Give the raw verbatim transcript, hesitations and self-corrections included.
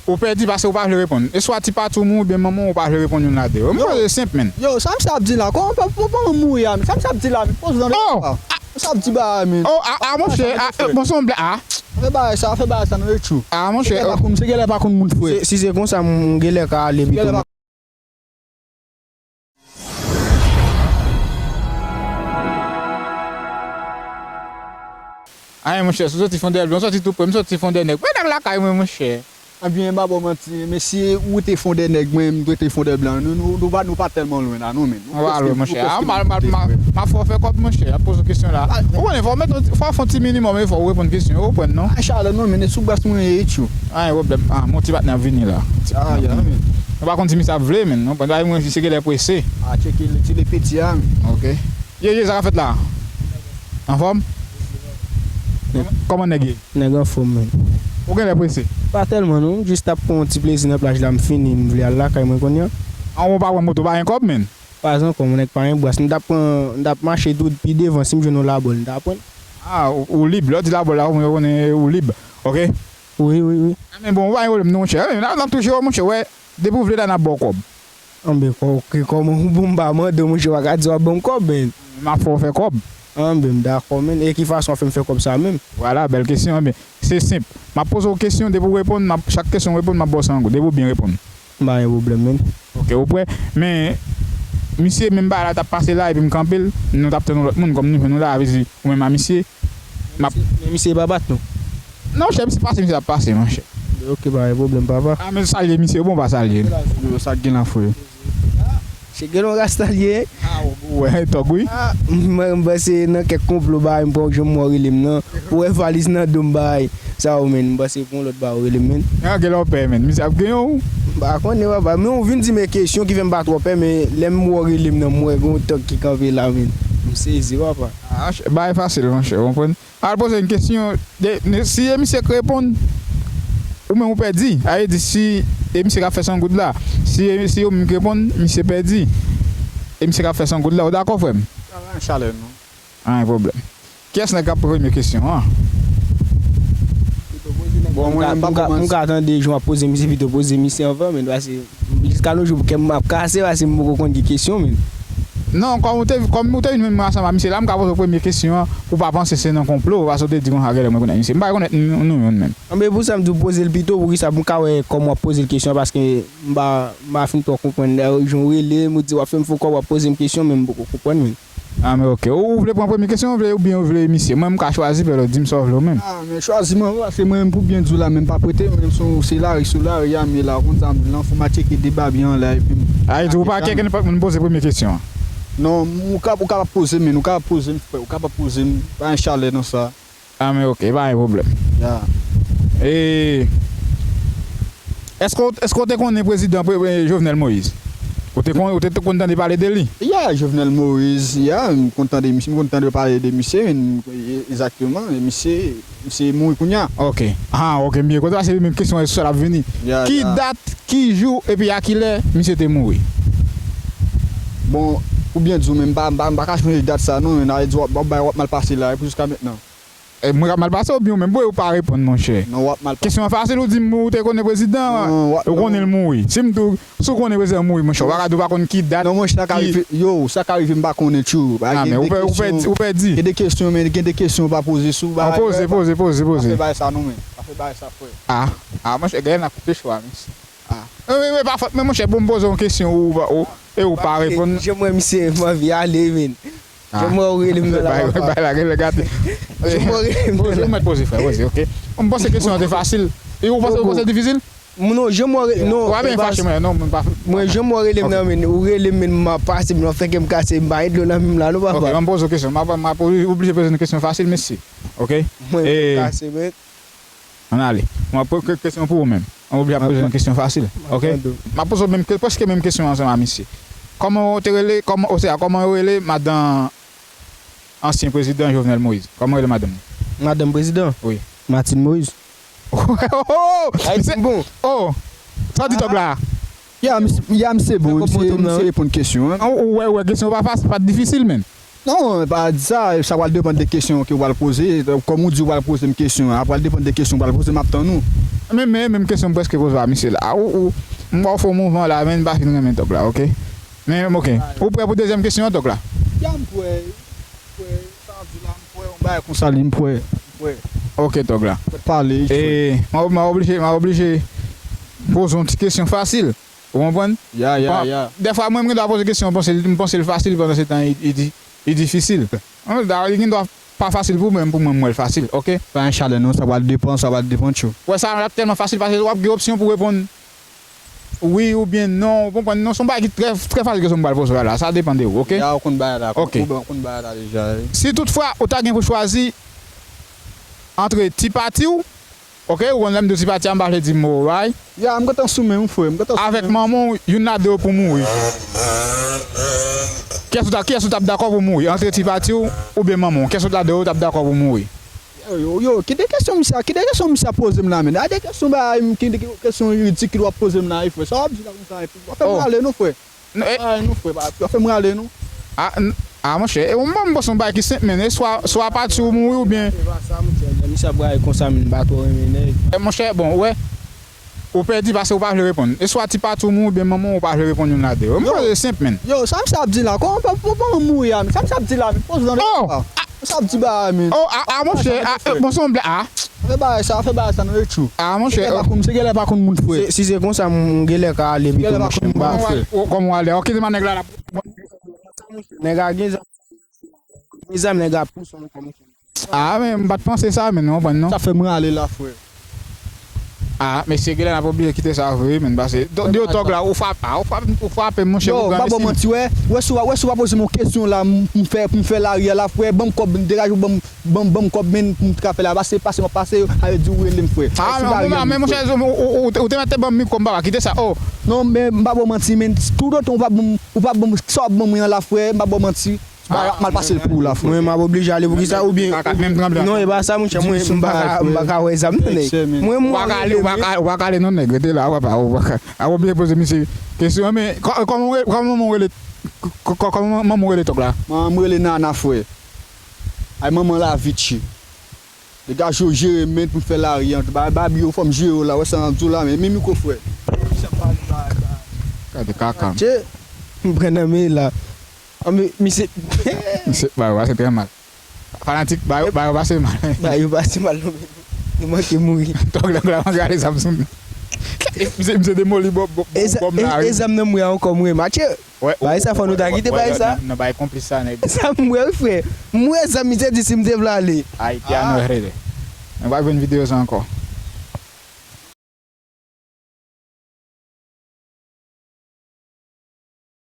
Ou pèdi paske ou pa vle reponn. E swa ti patou'm oubyen manman'w ou pa vle reponn youn la de yo. Mwen kwè se senp, menn. Yo, sa misye ap di la? Kòman pa, pa, pa mouri a? Sa misye ap di la? Poze nan... Oh! Sa ap di ba, menn. Oh, a, a, monchè, a, bon, se yon blag, a. Fè bagay sa, fè bagay sa, non, e tchou. A, monchè, se genlè pa konn, se genlè pa konn moun, frè. Si se konsa, m genlè ka ale pito. Ayen, monchè, si w soti Fondèblan, w soti tou pre, m soti Fondènèg. Mwen nèg lakay mwen, monchè. Ebyen, m pa ba w manti, men si ou te Fondènèg, mwen, m te Fondèblan, nou, nou, nou pa, nou pa tèlman lwen la, non, men. Nou pa lwen, monchè. A, m ap fè w fè kòb, monchè, ap poze w kesyon la. Ou konnen, fò w mete, fò w fè yon ti minimòm efò, ou reponn kesyon, ou konprann, non? A, chalè, non, men, sou bras mwen ye, tchou. Ayen pwoblèm. A, mon ti patnè ap vini la. A, ya, men. Nou pa konn si misye ap vle, men, non? Pandan mwen, se genlè prese. A, tcheke, ti le piti a. Ok. Ye, ye, sa k ap fèt la? Anfòm? Kòman nèg ye? Nèg anfòm, men. Ou genlè prese? Pa tèlman, non. M jis t ap pran yon ti plezi nan plaj la, m fini, m vle al lakay mwen kounye a. An, ou pa pran moto, pa gen kòb, men? Pas ankò, mon nèg, pa gen bras. M t ap pran, m t ap mache tout pi devan, si m jwenn yon labòl, m ta pran. A, ou, ou lib. Lè w di labòl la, ou konnen ou lib. Ok? Wi, wi, wi. A, men bon, ou pa gen pwoblèm, non, monchè. A, men n ap, n ap touche w, monchè. Wè, depi w vle la, n ap ba w kòb. Anben, kò-, ok, kòman ou bon, m pa mande w, monchè, w pa ka di w ap ban m kòb, men. M ap fè w fè kòb. Anben, m dakò, men. E ki fason w ap fè m fè kòb sa menm? Vwala, bèl kesyon. Anben, se senp. M ap poze w kesyon, depi w reponn, m ap, chak kesyon w reponn, m ap ba w san goud. Depi w byen reponn. M pa gen pwoblèm, men. Ok, ou prè? Men, misye, menm bagay la t ap pase la, epi m kanpe l, nou t ap tann yon lòt moun, kòm nou jwenn ou la, sa vle di, ou menm a misye, m ap... Men misye pa bat nou? Non, chè, misye pase, misye ap pase, monchè. Ok, pa gen pwoblèm, papa. A, men salye misye, bon, pa salye. Yo, sa k gen la, frè? Che gen yon rasta l ye. A, ou wè, tòg, wi. A, mwen, m panse nan kèk konplo, bagay, m pran, jan m wè w rele m nan. Ou wè valiz nan do m, bagay. Sa ou, men, m panse pou yon lòt bagay ou rele m, men. A, gen lè w pè, men. Misye ap genyen w. M pa konnen, papa. Men ou vin di m e kesyon ki fè m pa twò pè, men lè m wè w rele m nan, m wè gen yon tòg ki kanpe la, men. M sezi, papa. A, bagay fasil, monchè, ou konprann? Al poze yon kesyon, de, ne, si e misye k reponn, ou menm ou pèdi. A, e di si e misye k ap fè san goud la, si e, si yo menm k reponn, misye pèdi. E misye k ap fè san goud la, ou dakò, frè m? Sa va, chalè, non. Anyen pwoblèm. Kiyès nèg k ap premye kesyon an? Bon, mwen menm, m pa kòmanse. M ka tande jan w ap poze misye, pito poze misye anvan, men, paske jiska nos jours, kè m ap kase, paske m poko konn ki kesyon, men. Non, kòm ou te, kòm ou te vin menm ansanm ak misye la, m ka poze w premye kesyon an, pou w pa panse se nan konplo, paske w te di konsa genlè mwen konn misye. M pa rekonèt nou, nou youn menm. Anben, pou sa m di w poze l pito, poukisa m ka wè kòman w ap poze l kesyon an, paske m pa, m pa fin twò konprann. Jan w rele m, ou di w ap fè m fè w kòb, w ap poze m kesyon, men m poko konprann, men. A, men ok. Ou, ou vle pran premye kesyon, ou vle, oubyen ou vle misye? Mwen, m ka chwazi, pè, lè w di m sa w vle, ou menm. A, men chwazi mwen, paske mwen, pou byen di w la, men m p ap rete, men se, se lari sou lari a m ye la, ou konn sa m di w la, fò m al tcheke de babyen anlè, epi m... A, e di ou pa kè nenpòt moun poze premye kesyon an? Non, ou ka, ou kapab poze m, men ou kapab poze m, frè, ou kapab poze m, pa gen chalè nan sa. A, men ok, pa gen pwoblèm. Ya. E, èske w, èske w te konnen prezidan pre-, e, Jovenel Moïse? Ou te kon-, ou te, te konn tande pale de li? Ya, Jovenel Moïse, ya, m konn tande misye, m konn tande pale de misye, men, e, egzakteman, e misye, misye mouri kounye a. Ok. A, ok, m byen kontan, paske li menm kesyon an, sa l ap vini. Ya, ya. Ki dat, ki jou, epi a kilè misye te mouri? Bon, pou byen di w, men m pa, m pa, m pa ka chonje dat sa, non, men n a di w ap, w ap bay, w ap mal pase la, epi jiska mentnan. E, mwen k ap mal pase oubyen ou menm? Bon, ou pa reponn, monchè. Non, w ap mal pase. Kesyon an fasil, ou di m ou te konnen prezidan an, ou konnen l mouri. Si m di w, si w konnen prezidan an mouri, monchè, ou pa ka di w pa konn ki dat. Non, monchè, sa ka rive, yo, sa ka rive m pa konnen tchou. A, men ou pè, ou pèdi, ou pèdi. Gen de kesyon, men gen de kesyon pa poze sou bagay. Poze, poze, poze, poze. Pa fè bagay sa non, men. Pa fè bagay sa, frè. A, a, monchè, genlè n a koupe cho a, mesye. A. E, e, e, pa fòt, men monchè, bon, m poze w yon kesyon, ou, ou, e ou pa reponn. Jan m wè misye, m anvi ale, men. A. Jan m wè w rele m nan la, papa. Bay la, rele gate. Jan m wè w rele m nan la. Poze, ou mèt poze, frè, poze, ok. M panse kesyon an te fasil. E ou panse, ou panse l difisil? Non, jan m wè w rele, non, ou pa byen fache, mwen, non, mwen pa. Mwen, jan m wè w rele m nan, men, ou rele m, men m ap pase, men w ap fè kè m kase, m pa gen dlo nan men m la, non, papa. Ok, ban m poze w kesyon. M ap, m ap oblije poze nou kesyon fasil, mesye. Ok? Mwen, kè m kase, men. Ann ale. Mwen ap poze kesyon pou ou menm. Mwen oblije ap poze yon kesyon fasil. Ok? M ap poze w menm ke-, prèske menm kesyon ansanm a misye. Kòman w te rele, kòman, osea, kòman yo rele madan ansyen prezidan Jovenel Moïse? Kòman yo rele madanm li? Madanm prezidan? Wi. Martine Moïse. Oh, oh, oh! Ayiti bon. Oh! Sa w di tòg la? Ya, misye, ya, misye bon, misye, misye reponn kesyon an. Ou wè, ou wè, kesyon pa fasil, pa difisil, menm. Non, pa di sa, sa pral depann de kesyon ke w pral poze. Kòm ou di w pral poze m kesyon an, sa pral depann de kesyon w pral poze m, m ap tann ou. Men, men, menm kesyon m prèske poze a misye la. Ou, ou, m wè w fè yon mouvman la, men m pa fin renmen Tòg la, oke? Men, oke. Ou prè pou dezyèm kesyon an, Tòg la? Ya, m prè, m prè, sa di la, m prè, yon bagay konsa, li, m prè, m prè. Oke, Tòg la. M prè pale, m prè. E, m a, m a oblije, m a oblije poze yon ti kesyon fasil. Ou konprann? Ya, ya, ya. Dèfwa, mwen, m gen dwa poze kesyon, m panse, m panse l fasil, pandan se tan, li, li di, li difisil. Dayè, li gen dwa pa fasil pou mwen, men pou mwen, m wè l fasil, oke? Pa gen chalè non, sa pral depann, sa pral depann tjou. Wè, sa ap tèlman fasil, paske w ap gen opsyon pou reponn wi oubyen non, ou konprann? Non, se yon bagay ki trè, trè fasil kesyon m pral poze w la, sa depann de ou, oke? Ya, ou konn bagay la, ou konn bagay la deja, wi. Si toutfwa, ou ta gen pou chwazi antre ti pati w, oke, ou konn lè m di w ti pati a, m pa vle di mo, right? Ya, m gentan sou men w, frè, m gentan sou men w. Avèk manman w, youn nan de yo pou mouri. Kiyès ou ta, kiyès ou t ap dakò pou mouri? Antre ti pati w oubyen manman w? Kiyès ou nan de yo t ap dakò pou mouri? Yo, yo, yo, kite kesyon misye a, kite kesyon misye a poze m la, men. A de kesyon bagay, m, ki, ki, kesyon ridikil w ap poze m la, wi, frè. Sa w ap di la konsa, epi w ap fè m rale, non, frè. Ay, non, frè, pa, w ap fè m rale, non. A, n-, a, monchè, e, mwen, m panse yon bagay ki senp, men, e swa, swa pati w mouri oubyen. E pa sa, monchè, lè misye ap rale konsa, men, m pa twò renmen nèg. E, monchè, bon, ou wè, ou pèdi paske ou pa vle reponn. E swa ti pati w mouri oubyen manman w, ou pa vle reponn youn nan de yo. M panse e senp, men. Yo, sa misye ap di la, kòman, kòman, kòman mouri a, men? Sa misye ap di la, men, poze nan. Oh! Sa ap di bagay, men. Oh, a, a, monchè, a, bon, se yon blag, a. Fè bagay sa, fè bagay sa, non, e tjou. A, monchè. Se genlè pa konn, se genlè pa konn moun, frè. Si se konsa, m genlè ka ale pito, monchè, m pa. Kòman w ale? Ou kite ma nèg la, la. Nèg a gen zam. Gen zam, nèg a pouse w ankò, monchè. A, men m pa t panse sa, men, ou konprann, non? Sa fè m rale la, frè. A, mesye, genlè n ap oblije kite sa vre, men, paske, do, do tòg la, ou frape, a, ou frape, ou frape, monchè. Yo, m pa ba w manti, wè, wè si w, wè si w pa poze m yon kesyon la, m, m fè, m fè lari a la, frè, ban m kòb, degaje w, ban m, ban m, ban m kòb, men, pou m ka fè la, pase, pase, m ap pase, a vle di ou rele m, frè. A, men, men, monchè, ou, ou, ou, ou te mèt te ban m mikwo m, papa, kite sa, oh. Non, men, m pa ba w manti, men, toutotan ou pa ban m, ou pa ban m, sa w ap ban mwen an la, frè, m pa ba w manti. M ap mal pase l pou ou la, frè. Mwen, m ap oblije ale poukisa oubyen. Non, e pa sa, monchè, mwen, m pa ka, m pa ka wè zam nan, nèg. Mwen, mwen, ou pa ka ale, ou pa ka, ou pa ka ale non, nèg, rete la, papa, ou pa ka. A, ou oblije poze misye kesyon, men, kò-, kòman w re-, kòman w rele, kò-, kò-, kòman manman w rele tòg la? Manman m rele Nana, frè. Ay, manman Lavichi. Degaje w, jere m, men, pou m fè lari an. Ba, ba, yo, fò m jere w la, wè sa m ap di w la, men, men mikwo, frè. Gade kaka. Tchè, m pran nan men la. An, men, misye. Misye, ba, yo pase trè mal. Fanatik, ba, yo, ba, yo pase mal. Ba, yo pase mal, non, men. Nou manke mouri. Tòg la, tòg la, manke ale zam sou nou. Misye, misye demoli bò, bò, bò, bò m la, wi. E zam nan mwen ankò, mwen, matche. Wè, bagay sa fò nou ta kite bagay sa. Nan, nan bagay konplis sa, nèg. Sa m wè, wi, frè. M wè zam misye di si m te vle ale. Ay, pye a nou rete. Nou pa jwenn videyo sa ankò.